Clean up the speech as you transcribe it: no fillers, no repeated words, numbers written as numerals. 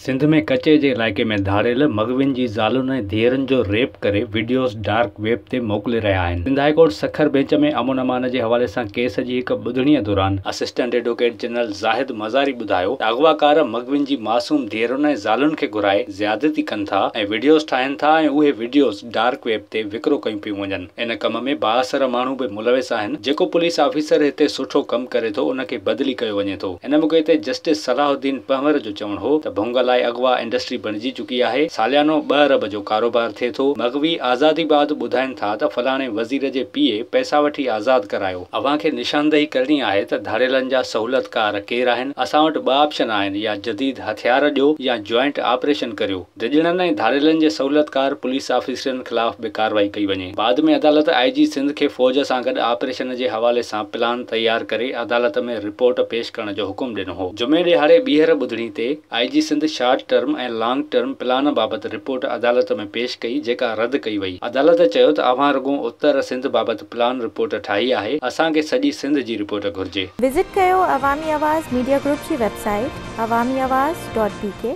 سنڌ ۾ ڪچي جي علائقي ۾ ڌاڙيل مغوين جي زالن ۽ ڌيئرن جو ريپ ڪري وڊيوز ڊارڪ ويب تي موڪلي رهيا آهن. Sindh high court Sukkur bench ۾ امن امان جي حوالي سان ڪيس جي هڪ ٻڌڻي دوران assistant advocate general Zahid Mazari ٻڌايو ته اغواڪار مغوين جي معصوم ڌيئرن ۽ زالن کي گهرائي زيادتي ڪن ٿا ۽ وڊيوز ٺاهين ٿا ۽ اهي وڊيوز ڊارڪ ويب تي وڪرو ڪيون پيون وڃن. ان ڪم ۾ بااثر ماڻهو به ملوث آهن، جيڪو پوليس آفيسر هتي سٺو ڪم ڪري ٿو ان کي بدلي ڪيو وڃي ٿو. ان موقعي تي جسٽس صلاح الدين پنهور جو چوڻ هو ته ڀونگ لاء اغوا انڊسٽري بڻجي چڪي آهي، ساليانو ٻه ارب جو ڪاروبار ٿئي ٿو، مغوي آزادي بعد ٻڌائين ٿا ته فلاڻي وزير جي پي اي پئسا وٺي آزاد ڪرايو، اوهان کي نشاندهي ڪرڻي آهي ته ڌاڙيلن جا سهولتڪار ڪير آهن، اسان وٽ ٻه آپشن آهن يا جديد هٿيار ڏيو يا جوائنٽ آپريشن ڪريو. ڊڄڻن ۽ ڌاڙيلن جي سهولتڪار پوليس آفيسرن خلاف به ڪارروائي ڪئي وڃي. بعد ۾ عدالت آء جي سنڌ کي فوج سان گڏ آپريشن جي حوالي سان پلان تيار ڪري عدالت ۾ رپورٽ پيش ڪرڻ جو حڪم ڏنو هو. جمعي ڏهاڙي ٻيهر ٻڌڻي تي I G Sindh short term ۽ long term plan بابت رپورٽ عدالت ۾ پيش ڪئي جيڪا رد ڪئي وئي. عدالت چيو ته اوهان رڳو اتر سنڌ بابت پلان رپورٽ ٺاهي آهي، اسان کي سڄي سنڌ جي رپورٽ گهرجي. وزٽ ڪيو عوامي آواز ميڊيا گروپ جي website Awami Awaz dot B K.